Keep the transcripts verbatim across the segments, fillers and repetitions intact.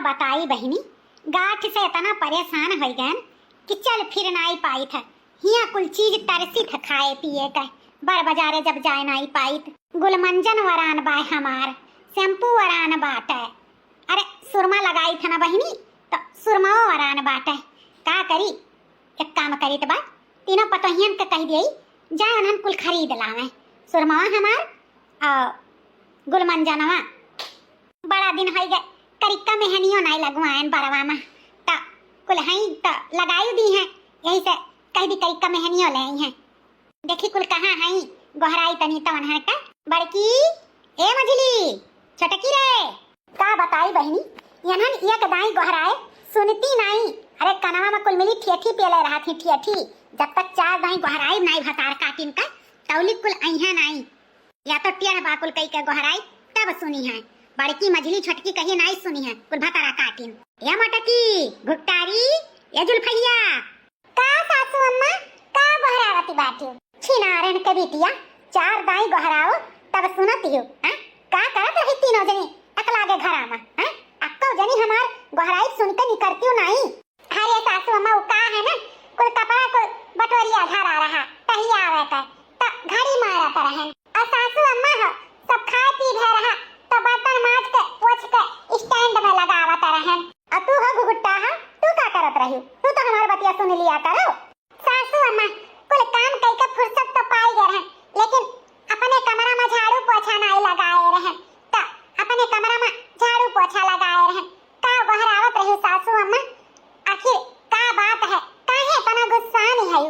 बताई बहिनी, गाठ से इतना परेशान होइ गएन कि चल फिर नाई पाइत है। हियाँ कुल चीज तरसित है खाए पिए का, बर बजारे जब जाए नाई पाइत। गुलमंजन वरान बाय हमार, शैम्पू वरान बाटे। अरे सुरमा लगाई था ना बहिनी, तो सुरमाओ वरान बाटे। का करी, एक काम करी त बा, तीनों पतोहियन के कहि देई, जाए उन्हन कुल खरीद लावे, सुरमावा हमार और गुलमंजनवा। बड़ा दिन होइ गए, करिक्का मेहनियो नाई लगवाएन बरवा मा, त कुल हई त लगाई दी हैं, यही से कहि दी करिक्का मेहनियो ले आई हैं। देखी कुल कहाँ हई, गोहराई तनी तवन है का। बड़की, ए मझिली, छोटकी रे। का बताई बहिनी, यनहन एक दाई गोहराए सुनती नाई। अरे कनवा मा कुल मिली ठेठी पेले रहत ही ठेठी। जब तक चार दाई गोहराई नाई भतार काटिन का, तौली कुल अइहा नाई। या तो टेढ़ बाकुल कई के गोहराई तब सुनी है। बड़की मझिली छोटकी कहिए नाई सुनी है, कुल भतारा काटिन। या मटकी, घुट्टारी, या जुल्फैया। का सासू अम्मा, का गोहरावती बाटी? छिनारन के बिटिया, चार दाई गोहराओ, तब सुनत हियो, हैं? का करत रही तीनों जनी एकलागे घरा मा, हैं? अक्को जनी हमार गोहराई सुन के निकरतियो नाई। अरे सासू अम्मा, उ का है ना, कुल कपड़ा कुल बटोरिया धरा रहा, तही आवे के, त घड़ी मारत रहन। और सासू अम्मा हो, सब खाए पी भे रहा, त बर्तन माज के, पोछ के stand में लगावत रहन। और तू हो घुघुट्टा हो, तू का करत रही? तू तो हमार बतिया सुन लिया करो। सासू अम्मा, कुल काम कई के फुर्सत तो पाई गए रहन, लेकिन अपने कमरा में झाड़ू पोछा नाई लगाए रहन, त अपने कमरा में झाड़ू पोछा लगाए रहन। का गोहरावत रही सासू अम्मा? आखिर का बात है, काहे इतना गुस्सा नहीं है?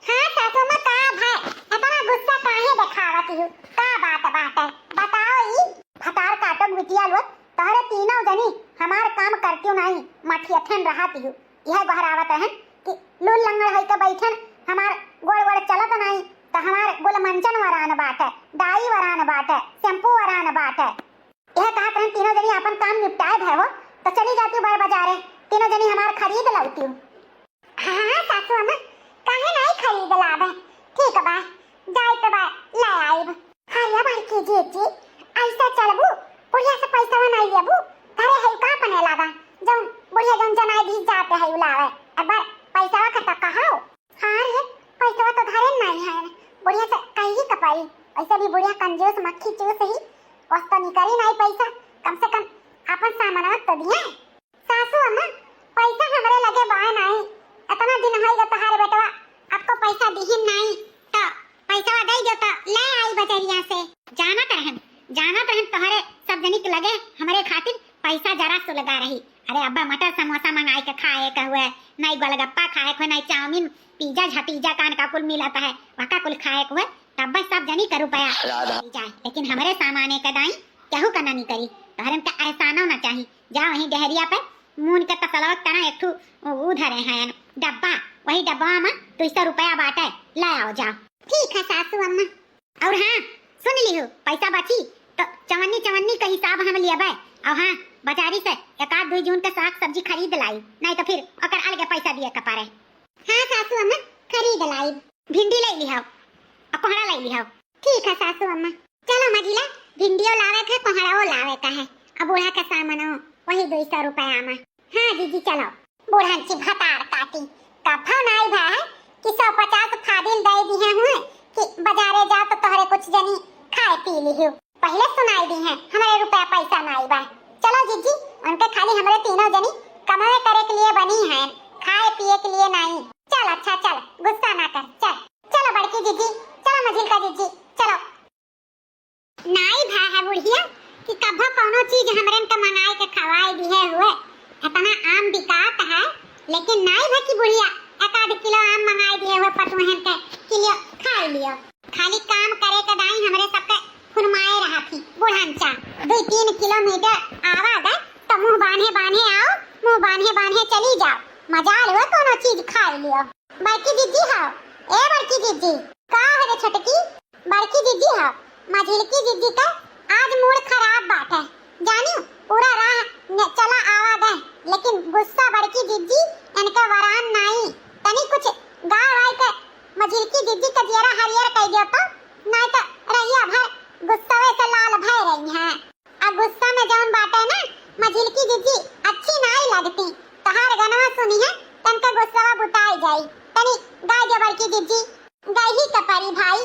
हाँ सासू अम्मा, का भाई इतना गुस्सा काहे दिखावत हो? का बात बात है, बताओ ई। भतार काटो बिटिया लोग, तोहरे तीनों जनी हमार काम करतियो नाई, मठियथन रहत हो। यह गोहरावत रहन कि लूल लंगड़ होई के बैठन, हमार गोड़ गोड़ चलत नाई, त हमार गुलमंजन वरान बाटे, दाई वरान बाटे, शैम्पू वरान बाटे। यह कहत रहन तीनों जनी आपन काम निपटाए भय हो, त चली जाती बड़ बाजारे, तीनों जनी हमार खरीद लौती। हाँ, हाँ, सासू अम्मा, काहे नाई खरीद लावे? ठीक बा, जाए तो बा, ले आइब। अरे बड़की जीजी, ऐसा चलबू, बुढ़िया से पैसा नाई लेबू, घरे है का अपने लागा, जौन बुढ़िया जौन जनाई दी जाते है उलावे, एक बार पैसा का तो कहो। हाँ रे, पैसा तो घरे नाई है, बुढ़िया से कही ही कपाई, ऐसे भी बुढ़िया कंजूस मक्खी चूस ही, वस तो निकरी नाई पैसा, कम से कम अपन सामानवा तो दिए। सासू अम्मा, पैसा हमरे लगे बाय नाई, इतना दिन होई ग तोहार बेटवा आपको पैसा दिहिन नाई, त पैसा दे दो त ले आई बजरिया से। जानत रहन, जानत रहन तोहरे सब जनी के लगे हमरे खातिर पैसा जरा सुलगा रही। अरे अब्बा मटर समोसा मंगाए के खाए के हुए, नाई गोलगप्पा खाए के हुए, नाई चाउमीन, पिज्जा झपीजा कान का कुल मिलत है, वका कुल खाए के हुए, तब बस सब जनी का रुपया राधा। मिल जाए, लेकिन हमरे सामाने के दाई केहू का ना निकरी, तोहरन का एहसानो ना चाही। जा वहीं डेहरिया पे मून के तसलवा के तरह एक ठू ऊ धरे हैं डब्बा, वही डब्बा में दुई सौ रुपया बाटे, ले आओ जाओ। ठीक है सासू अम्मा। और हाँ, सुन लिहू, पैसा बची तो चवन्नी चवन्नी का हिसाब हम लियबे। और हाँ, बाजारी से एक आध दुई जून के साग सब्जी खरीद लाई, नहीं तो फिर ओकर अलगे पैसा दिए के पड़े। हाँ सासू अम्मा, खरीद लाई। भिंडी ले लिहाओ, और कोहड़ा ले लिहाओ। ठीक है सासू अम्मा। चलो मझिला, भिंडियो लावे के, कोहड़ाओ लावे का है, अब बूढ़ा के सामानो वही दुई सौ रुपया में। हाँ जीजी चलो। बूढ़न ची भतार काटी, कभो नाई भा है कि सौ पचास फादिल दे दिहे हुए कि बाजारे जा तो तोहरे कुछ जनी खाए पी लिहू। पहले सुनाई दी है, हमरे रुपया पैसा नाई बा। चलो जीजी, उनके खाली हमरे तीनों जनी कमाए करे के लिए बनी हैं, खाए पिए के लिए नाई। चल अच्छा चल, गुस्सा ना कर, चल। चलो बड़की जीजी, चलो मझिलका जीजी, चलो। नाई भा है बुढ़िया कि कभो कौनो चीज हमरेन के मंगाए के खवाए दिहे हुए। इतना आम बिकात है, लेकिन नाई भा कि बुढ़िया एक आध किलो आम मंगाए दिहे हुए पतुहन के, कि लियो, खाई लियो। खाली काम करे के दाई हमरे सबके फुनमाए रहा थी। बुढ़न चा, दुई तीन किलोमीटर आवा गए, तो मुंह बांधे बांधे आओ, मुंह बांधे बांधे चली जाओ। मजाल हुआ कौनो चीज खाई लियो। बड़की जीजी हाव, ए बड़की जीजी। का है रे छोटकी? बड़की जीजी हाव, मझिलकी जीजी का आज मूड खराब बाटे। जानियो, पूरा राह में चला आवा गए, लेकिन गुस्सा बड़की जीजी इनके वरान नाई। तनी कुछ गाय वाय के मझिलकी जीजी का जियरा हरियर कई दियो तो, नाई तो रहिया भर गुस्सवे से लाल भय रही हैं। आ गुस्सा में जौन बाटे ना, मझिलकी जीजी अच्छी ना निहा तनका गुस्सा बुताई जाई। तनी गाय दे बड़की जिज्जी। गई ही त परी भाई,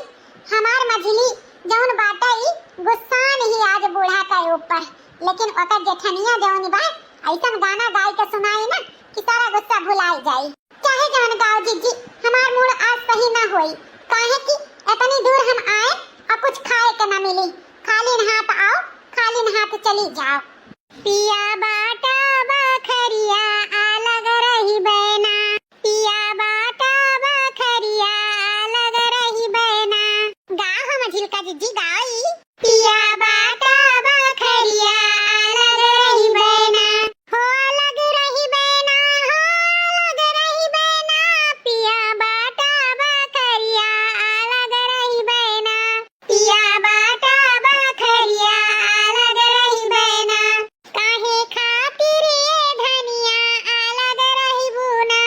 हमार मझिली जौन बाटइ गुस्सान ही आज बूढ़ा के ऊपर, लेकिन ओकर जेठनिया जौन बा, अइसन गाना गाई के सुनाई ना कि सारा गुस्सा भुलाई जाई। चाहे जौन गाओ जिज्जी, हमार मूड आज सही ना होई, काहे कि इतनी दूर हम आए और कुछ खाए के ना मिली। खाली हाथ आओ, खाली हाथ चली जाओ। पिया बाटा बखरिया अलग रही बैना, पिया बाटा बखरिया अलग रही बैना। गा हो मझिलका जिज्जी गाई। पिया बाटा बखरिया अलग रही बैना, हो अलग रही बैना, हो अलग रही बैना। पिया बाटा बखरिया अलग रही बैना, पिया बाटा बखरिया अलग रही बैना। काहे खातिर ए धनिया अलग रहिबू ना,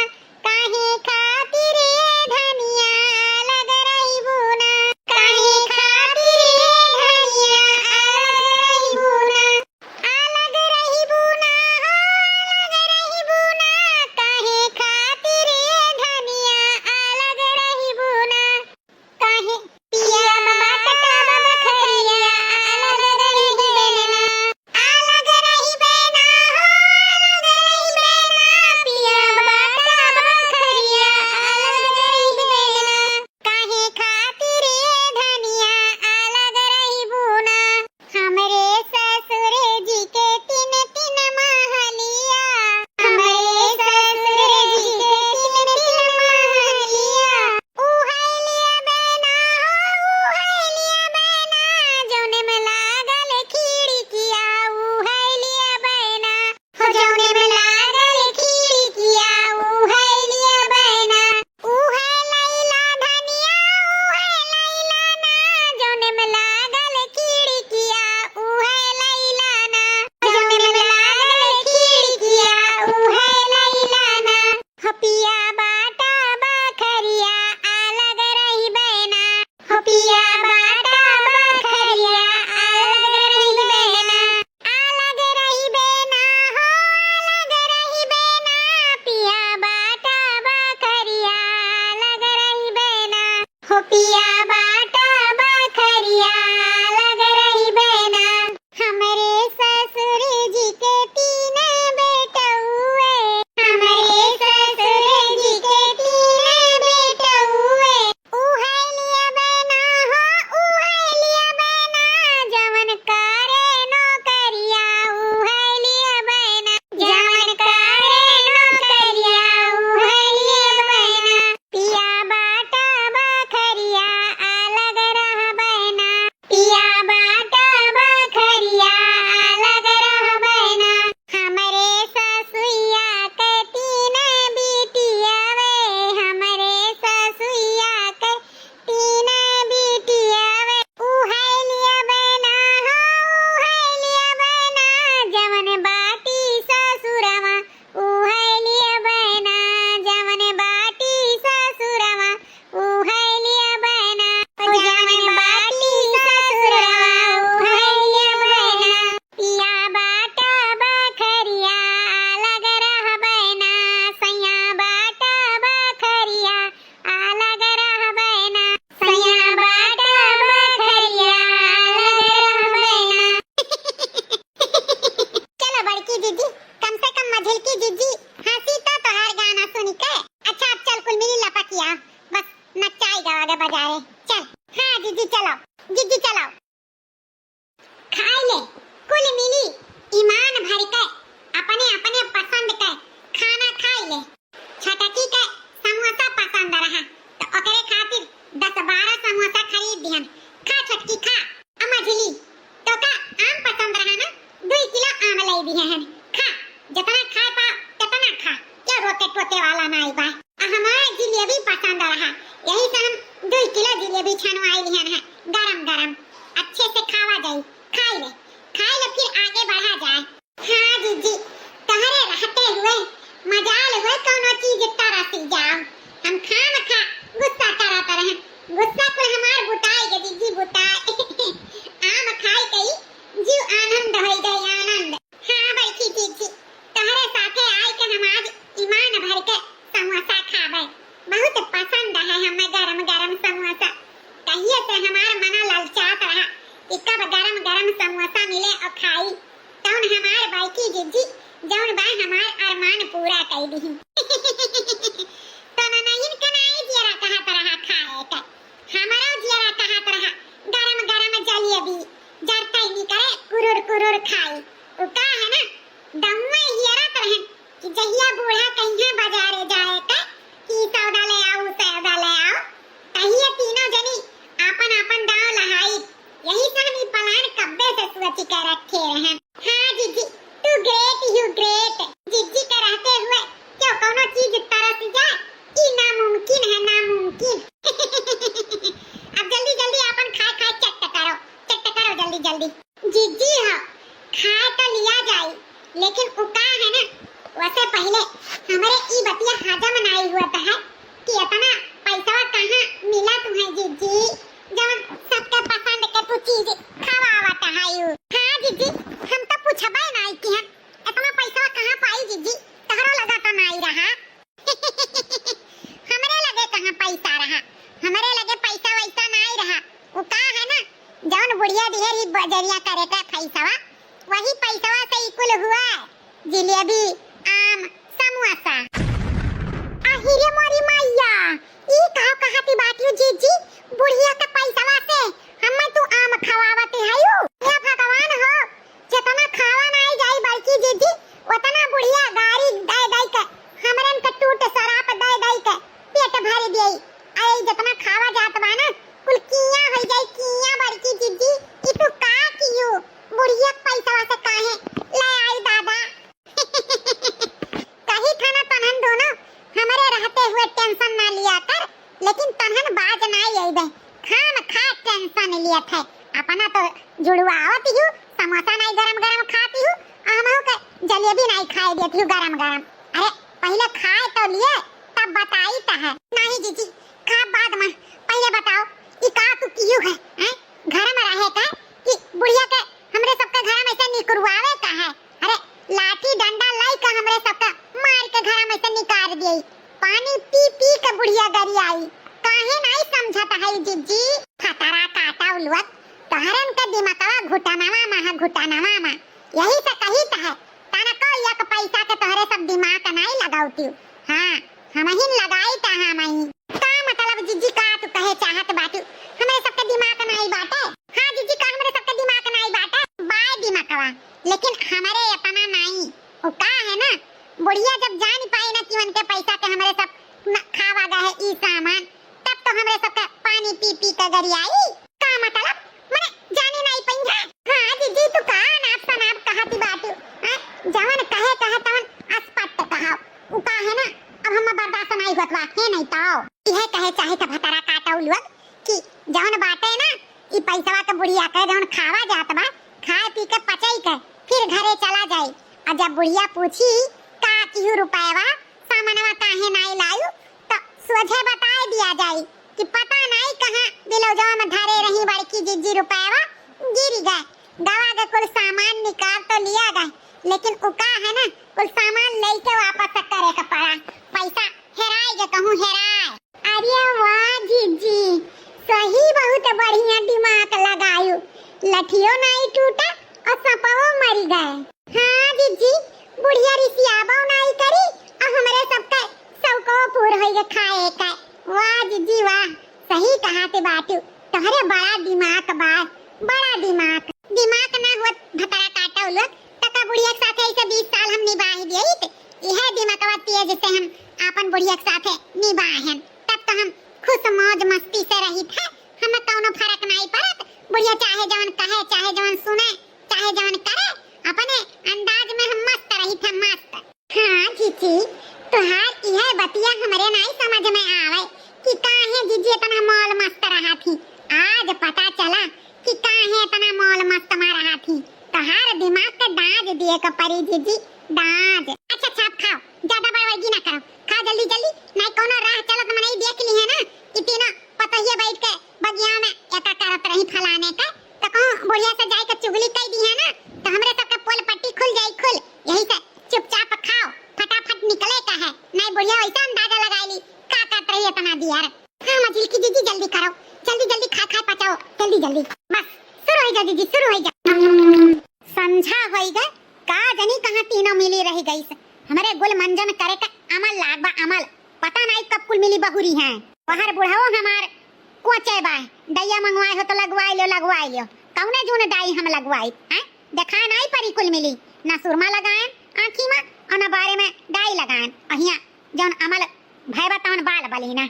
काहे खातिर ए धनिया अलग रहिबू ना, काहे खातिर ए धनिया अलग रहिबू ना, अलग रहिबू ना, हो अलग रहिबू ना, काहे खातिर ए धनिया अलग रहिबू ना। काहे पिया बाटा बखरिया अलग रही बैना, अलग रही बैना, हो अलग रही बैना। पिया बाटा बखरिया अलग रही बैना, काहे खातिर ए धनिया अलग रहिबू ना। हमरे ससुर जी के तीन तीन महलिया, हमरे ससुर जी के तीन तीन महलिया। उहइ लिया बैना हो, उहइ लिया बैना, जौने में लागल खिड़किया, उहइ लिया बैना। हो जौने में लागल खिड़किया, उहइ लिया बैना। उहइ लइला धनिया, उहइ लइला ना, जौने में लागल खिड़किया, उहइ लइला ना, जौने में लागल खिड़किया, उहइ लइला ना। हो पिया बाटा बखरिया अलग रही बैना, हो पिया बाटा बखरिया अलग रही बैना, अलग रही बैना, हो अलग रही बैना। पिया बाटा बखरिया अलग रही बैना, हो पिया बाटा बखरिया अलग रही बैना। हमरे ससुर जी के तीन बेटउए, हमरे ससुर जी के तीन बेटउए। उहइ लिया बैना हो, उहइ लिया बैना, जवन करे नौकरिया, उहइ लिया बैना, जवन करे नौकरिया, उहइ लिया बैना। पिया बाटा बखरिया अलग रह बैना, पिया बाटा बखरिया अलग रह बैना। हमरे ससुइया के तीन बिटियावे, हमरे ससुइया के तीन बिटियावे। उहइ लिया बैना हो, उहइ लिया बैना, जवन बाटी ससुरवा, उहइ लिया बैना, जवन बाटी ससुरवा, उहइ लिया बैना, ओ जवन बाटी ससुरवा, उहइ लिया बैना। पिया बाटा बखरिया अलग रह बैना, सैया बाटा बखरिया अलग रह बैना, सैया बाटा बखरिया अलग रह बैना। चलो बड़की जिज्जी, कम से कम मझिलकी जिज्जी हँसी तो तोहार गाना सुनि के। अच्छा, अब चल कुल मिली लपकिया, बस नचाई गावा के बजाए। चल। हाँ जिज्जी चलो, जिज्जी चलो। खाई ले, कुल मिली ईमान भरि के अपने अपने पसंद के खाना खाई ले। छोटकी के समोसा पसंद रहा, तो ओकरे खातिर दस बारह समोसा खरीद दिहन। खा छोटकी खा। आ मझिली, तोका आम पसंद रहा ना, दुई किलो आम लइ दिहे हन। खा, जतना खाए पाओ, ततना खा। केउ रोके टोके वाला नाई बा। आ हमार जिलेबी पसंद रहा, यही से हम दुई किलो जिलेबी छनवाई लिहन है, गरम गरम। अच्छे से खावा जाई। खाई ले, खाई ले, फिर आगे बढ़ा जाए। हाँ जिज्जी, तोहरे रहते हुए मजाल हुए कौनो चीज तरसी जाओ। हम खामखा गुस्सा करत रहन। गुस्सा कुल हमार बुताई गे जिज्जी, बुताई। आम खाई गई, जीव आनंद होई गई, आनंद। हाँ बड़की जिज्जी, तोहरे साथे आई के हम आज ईमान भर से हमार मना ललचात रहा कि कब गरम गरम समोसा मिले और खाई। तौन हमार बड़की जिज्जी, जौन बा हमार अरमान पूरा कई दिही। तो ननहिन के नाई जियरा कहत रहा खाए के, हमरो जियरा कहत रहा गरम गरम जलेबी, जरतई निकरे कुरुर कुरुर खाई। उ का है ना, दमुआ हियरत रहन कि जहिया बूढ़ा कहिया बाजारे जाए के, ई सौदा ले आओ, ऊ सौदा ले आओ, तहिया तीनों जनी आपन आपन दांव लहाई। यही से हम ई plan कब्बे से सोच के रखे रहन। हाँ जिज्जी, तू great, you great। जिज्जी के रहते हुए क्यों कौनो चीज तरस जाए, ई नामुमकिन है, नामुमकिन। अब जल्दी जल्दी आपन खाए खाए चट करो, चट करो जल्दी जल्दी। जिज्जी हो, खाए तो लिया जाई, लेकिन उ का है ना, वसे पहिले हमरे ई बतिया हजम नाई हुआ है कि इतना पैसवा कहाँ मिला तुम्हें जिज्जी, जौन सबके पसंद के तू चीज खवावत है यू। हाँ जिज्जी, हम तो पूछबे नाई कि हम इतना पैसवा कहाँ पाई जिज्जी, तहरो लगा तो नाई रहा। हमरे लगे कहाँ पैसा रहा, हमरे लगे पैसा वैसा नाई रहा। उ का है ना, जौन बुढ़िया दिहे रही बजरिया करे के पैसवा, वही पैसवा से ई कुल हुआ, जिलेबी, आम, समोसा। अहिरे मोरी मैया, ई का कहती बाटियो जिज्जी, बुढ़िया के पैसवा से हमें तू आम खवावत है यू? हे भगवान हो, जितना खावा नाई जाई बड़की जिज्जी, उतना बुढ़िया गारी दे दे के हमरन के टूट सराप दे दे के पेट भर देई। अरे जितना खावा जात बा ना, कुल किया हो जाई, किया बड़की जिज्जी। ई तू का कियो? बुढ़िया के पैसवा से काहे ले आई दादा? कही था ना तनहन दोनों, हमरे रहते हुए tension ना लिया कर, लेकिन तनहन बाज ना अइबे, खाम खा tension लियत है। अपना तो जुड़वावत हूँ, समोसा नाई गरम गरम खाती हूँ, हमहू के जलेबी नाई खाए देती हूँ गरम गरम। अरे पहिले खाए तो लिए, तब बताई त है। नहीं जीजी, खा बाद में, पहिले बताओ, ई का तू कियो है, हैं? घर में रहे का कि बुढ़िया के हमरे सबके घर में से निकुरवावे का है? अरे लाठी डंडा लाई के हमरे सबके मार के घर में से निकाल दिए। पानी पी पी के बुढ़िया गरियाई, काहे नहीं समझत है जिज्जी? फतरा काटा उलवत, तोहरन के दिमागवा घुटनवा में है, घुटनवा में। यही से कही त है, तनको एक पैसा के तोहरे सब दिमाग नहीं लगावती। हाँ, हमहिन लगाई त हमही। का मतलब जिज्जी, का तू कहे चाहत बाटू? हमरे सबके दिमाग नाई बाटे। हाँ जिज्जी, का हमरे सबके दिमाग नाई बाटे? बाय दिमागवा, लेकिन हमरे इतना नाई। उ का है ना, बुढ़िया जब जान पाई ना कि उनके पैसा के हमरे सब न-, खावा गए है ई सामान, तब तो हमरे सबके पानी पी पी के गरियाई। का मतलब? मने जानी नाई पई है? हाँ जिज्जी, तू का अनाप शनाप कहती बाटू? हाँ? जवन कहे कहे तवन अस्पट कहाओ। उ का है ना, अब हम बर्दाश्त नाई होत बा, है नहीं तो। इहे कहे चाहे त भतरा काटौ लोग कि जवन बाटे ना, ई पैसवा के बुढ़िया के जवन खावा जात बा, खाए पी के पचई के फिर घरे चला जाई। आ जब बुढ़िया पूछी का किहू रुपयवा, सामानवा काहे नाई लायू, तो सोझे बताए दिया जाई कि पता नाई कहाँ बिलौजवा में धरे रही बड़की जिज्जी रुपयवा, गिर गए। गवा के कुल सामान निकाल तो लिया गए, लेकिन उ का है ना, कुल सामान लेके वापस करे के पड़ा। पैसा हेराए के कहूँ हेराए। अरे वाह जिज्जी, सही बहुत बढ़िया दिमाग लगायू। लठियो नाई टूटा और सपवो मरी गए। हाँ जिज्जी, बुढ़िया रिसियाबो नाई करी और हमरे सबके सबको पूर होई के खाए के। वाह जिज्जी वाह, सही कहा ते बाटू, तोहरे बड़ा दिमाग बा, बड़ा दिमाग। दिमाग ना होत भतरा काटौ लोग, त का बुढ़िया के साथे ऐसे बीस साल हम निबाह दियत? इहे दिमागवा तेज से हम आपन बुढ़िया के साथे निबाहन, तब तो हम खुश मौज मस्ती से रहित है, हमें कौनो फर्क नाई पड़त। बुढ़िया चाहे जवन कहे, चाहे जवन सुने, चाहे जवन करे, अपने अंदाज में हम मस्त रहित है, मस्त। हाँ जीजी, तोहार इहे बतिया हमरे नाई समझ में आवे कि काहे जीजी इतना मौल मस्त रहा थी। आज पता चला कि काहे इतना मौल मस्त में रहा थी। तोहार दिमाग के दाज दिए के परी जीजी, दाज। अच्छा अच्छा, अब खाओ, ज्यादा बड़बड़गी ना करो, खाओ जल्दी जल्दी, नाई कौनो राह चलत मनई देख ली है ना कि तीनों पतोहिया बैठ के बगिया में एका करत रही फलाने का, तो कहूँ बुढ़िया से जाए के चुगली कई दी है ना, तो हमरे सबके पोल पट्टी खुल जाई खुल। यही से चुपचाप खाओ, फटाफट निकले का है, नहीं बुढ़िया वैसे अंदाजा लगाई ली का करत रही इतना दियर। हाँ मझिलकी जीजी, जल्दी करो, जल्दी जल्दी खा खा पचा। आओ, जल्दी, जल्दी। बस, शुरू होइ जा, दीदी, शुरू होइ जा। हम्म, संझा होइ गए, का जनी कहाँ तीनों मिली रहि गइस। हमरे गुल मंजन करे का अमल लाग बा, अमल। पता नाई कब कुल मिली बहुरी हैं। बाहर बुढ़ाओ हमार कोचे बा, डइया मंगवाए हो तो लगवाइ लियो, लगवाइ लियो। कउने जून डाई हम लगवाई, हैं? देखाए नाई परी कुल मिली, ना सुरमा लगाएन आँखी मा, और ना बारे में डाई लगाएन। अहिया जौन अमल भय बा तौन बाल बली ना।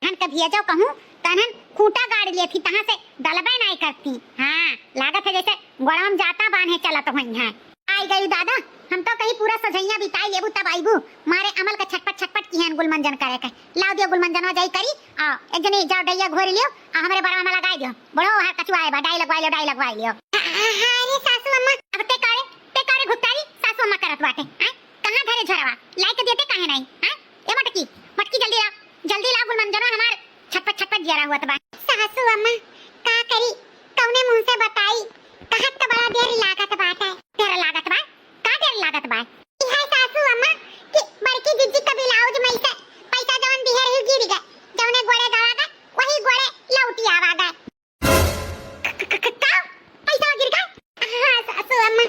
हन के भियजो कहूँ, तनहन खूँटा गाड़ लेथी, तहाँ से डलबे नाई करती। हाँ, लागत है जैसे गोड़वा में जाता बान्हे चलत होइहैं। आइ गई दादा, हम तो कहीं पूरा सझइया बिताइ लेबू तब आइबू। मारे अमल के छटपट छटपट किहन गुल मंजन करे के। लाव दियो गुल मंजनवा जाई करी, आ एक जनी जाओ डइया घोरि लियो, आ हमरे बरवा में लगाइ दियो। बड़ो हर कचुआए बा, डाई लगवाइ लियो, डाई लगवाइ लियो। हाँ, हाँ, हाँ रे सासू अम्मा, अब ते करे, ते करे घुट्टारी सासू अम्मा करत बाटे, हैं? कहाँ धरे झरवा? लाइके देते काहे नाई? हैं? ए मटकी, मटकी जल्दी ला, जल्दी ला, गुल मंजनवा हमार छटपट छटपट जियरा हुआ बा। सासू अम्मा, का करी, कौने मुँह से बताई, कहत तो बड़ा देर लागत बाटे। देर लागत बा? का देर लागत बा? ई है सासू अम्मा कि बड़की जिज्जी का ब्लाउज में से पैसा जवन दिहे रही गिर गए, जवने गोड़े गवा गए, वही गोड़े लौटी आवा गए। क-, क-, क-, का? पैसा गिर गए? हाँ, सासू अम्मा,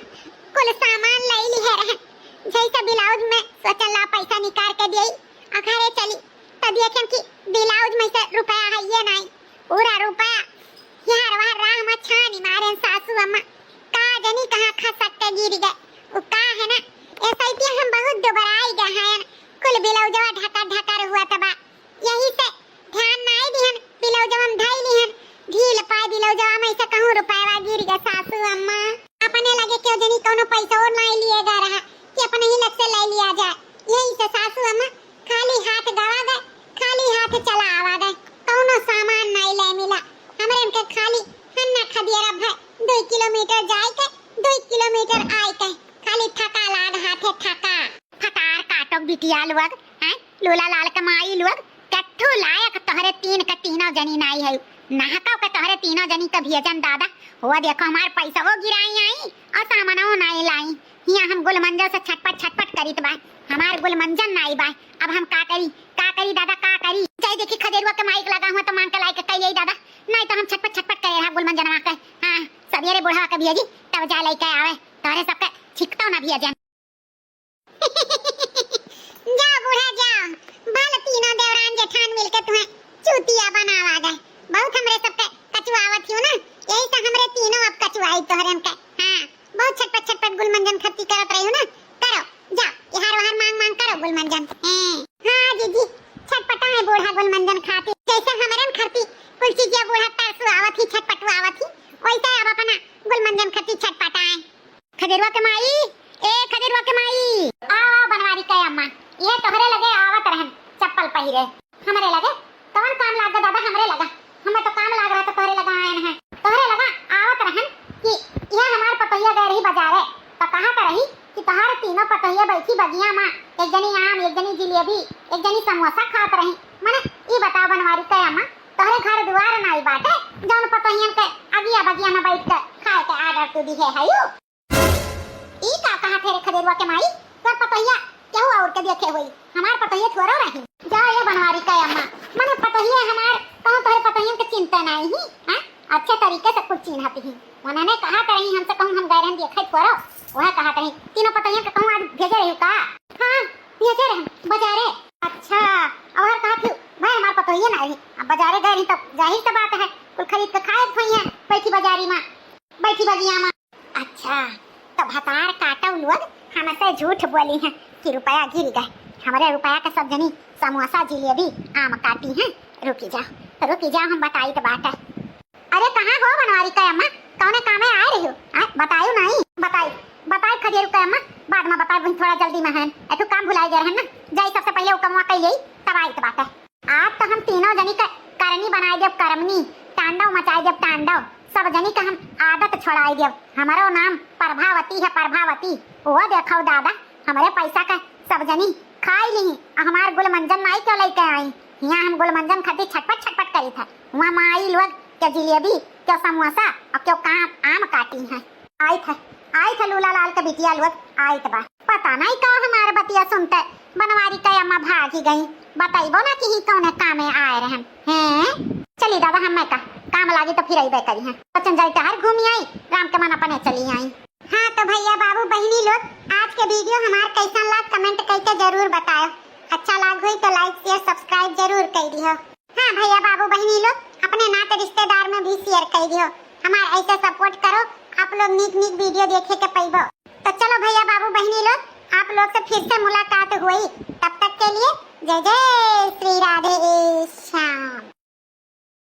कुल सामान लइ लिहे रहे। जैसे ब्लाउज में सोचन ला पैसा निकाल के दिए, आ घरे चली, त देखेन कि ब्लाउज में से रुपया है ये नाई। पूरा रुपया यार वार राह में छानी मारेन सासू अम्मा। का जनी कहाँ खसक के गिर गए। उ का है ना, ऐसे ही हम बहुत दुबराई गए हैं। कुल ब्लाउजवा ढका ढका हुआ तबा। यही से ध्यान नाई दिहन, ब्लाउजवा में धई लिहन। ढील पाए ब्लाउजवा में से कहूँ रुपयवा गिर गए सासू अम्मा। अपने लगे केहू जनी कौनो पैसा और नाई लिए गए रहा कि अपने ही लग से ले लिया जाए। यही से सासू अम्मा खाली हाथ गवा गए, खाली हाथ चला आवा गए, कौनो सामान नाई ले मिला। हमरे इनके खाली हन्ना खदियरा भय दो किलोमीटर जाए के, दो किलोमीटर आए के, खाली थका लाग हाथे थका। फटार काटो बिटिया लोग, हैं? लूला लाल के माई लोग, कट्ठू लायक तोहरे तीन के तीनों जनी नाई है। नहकाओ के तोहरे तीनों जनी के भेजन दादा। हो देखो हमार पैसा वो गिराई आई और सामानो नाई लाई। हियाँ हम गुलमंजन से छटपट छटपट करीत बा। हमार गुलमंजन नाई बा। अब हम का करी, का करी दादा, का करी? जाई देखी खदेरुआ के माइक लगा हुआ तो मांग के लाई के कई आई दादा। नाई तो हम छटपट छटपट करे रहा गुलमंजनवा के। हाँ, सवेरे बुढ़वा के भेजी तब जा लेके आवे। तोहरे सबके छिकतो ना भेजन। जाओ बूढ़ा जाओ, भल तीनों देवरान जेठान मिलके तुम्हें चूतिया बनावा गए। बहुत हमरे सबके कचुआवत हियो ना, यही से हमरे तीनों अब कचुआई तोहरन के। हाँ, बहुत छटपट छटपट गुलमंजन खत्ती करत रही हो ना, करो, जाओ, इहार वहार मांग मांग करो गुलमंजन। हैं। हाँ जीजी, छटपटा है बूढ़ा गुलमंजन खातिर, जैसे हमरन खातिर कुल चीज ये बूढ़ा तरसुआवत ही, छटपटुआवत ही, वैसे अब अपना गुलमंजन खातिर छटपटाए। खदेरुआ के माई, ए खदेरुआ के माई। आ, बनवारी के अम्मा, ये तोहरे लगे आवत रहन, चप्पल पहिरे। हमरे लगे? कौन काम लाग गए दादा हमरे लगा? हमें तो काम लाग रहा था तोहरे लगा आयन है। तोहरे लगा आवत रहन कि ये हमार पतोहिया गए रही बाजारे, तो कहा कर रही कि तोहार तीनों पतोहिया बैठी बगिया मा, एक जनी आम, एक जनी जिलेबी, एक जनी समोसा खात रही। मने, ई बताओ बनवारी के अम्मा, तोहरे घर दुआर नाई बाटे, जौन पतोहियन के अगिया बगिया मा बैठ के खाए के order तू दिहे है यू? ई का कहा थे रे खदेरुआ के माई, तोर पतोहिया केहू और के देखे होई, हमार पतोहिया थोरो रही। जा ये बनवारी के अम्मा, मने पतोहिया हमार कहूँ तोहरे पतोहियन के चिंता नाई ही, हाँ? अच्छे तरीके से कुल चिन्हत ही। उन्होंने कहा करही हमसे कहूँ हम गैरन देखे थोरो, वह कहा करही तीनों पतोहियन के कहूँ आज भेजे रही का? हाँ, भेजे रहे बाजारे। अच्छा, और कहा थी भाई हमार पतोहिया ना रही, अब बाजारे गए रही तो जाहिर सी बात है कुल खरीद के खाए हुई है बैठी बाजारी मा, बैठी बगिया मा। अच्छा, तो भतार काटो लोग हमसे झूठ बोली हैं कि रुपया गिर गए। हमरे रुपया के सब जनी समोसा, जिलेबी, आम काटी हैं। रुकी जाओ, रुकी जाओ, हम बताई तो बात है। अरे कहाँ हो बनवारी के अम्मा, कौने कामे आए रही हो? आ, बतायो नहीं, बताई, बताई खदेरू के अम्मा, बाद में बताई, वही थोड़ा जल्दी में है, एक ठो काम भुलाई गए रहन ना, जाई सबसे पहले वो कमवा कई लेई, तब आई तो बात है। आज तो हम तीनों जनी के करनी बनाई देब करमनी, तांडव मचाई देब तांडव। सब जनी के हम आदत छोड़ाई देब। हमरो नाम प्रभावती है, प्रभावती। वो देखो दादा, हमरे पैसा के सब जनी खाई ली, आ हमार गुलमंजन नाई क्यों लेके आई? हियाँ हम गुलमंजन खातिर छटपट छटपट करी था। वहाँ माई लोग क्यों जिलेबी, क्यों समोसा और क्यों काम आम काटी है। आई था, आई था लूला लाल के बिटिया लोग, आई था बा। पता नहीं का हमार बतिया सुनते बनवारी के अम्मा भागी गई। बताइबो ना कि ही कौने कामे आए रहन। हैं? चली दादा, हम मैं का, का काम लागी तो फिर अइबे करिहैं। सोचन जाई टहर घूमी आई, राम के मन अपने चली आई। हाँ तो भैया बाबू बहिनी लोग, आज के video हमार कैसन लाग comment कइके जरूर बतायो। अच्छा लाग होई तो like share subscribe जरूर कइ दिहो। हाँ भैया बाबू बहिनी लोग, अपने नाते रिश्तेदार में भी share कइ दिहो। हमार ऐसे support करो, आप लोग नीक नीक video देखे के पइबो। तो चलो भैया बाबू बहिनी लोग, आप लोग से फिर से मुलाकात होई। तब तक के लिए जय जय श्री राधे श्याम।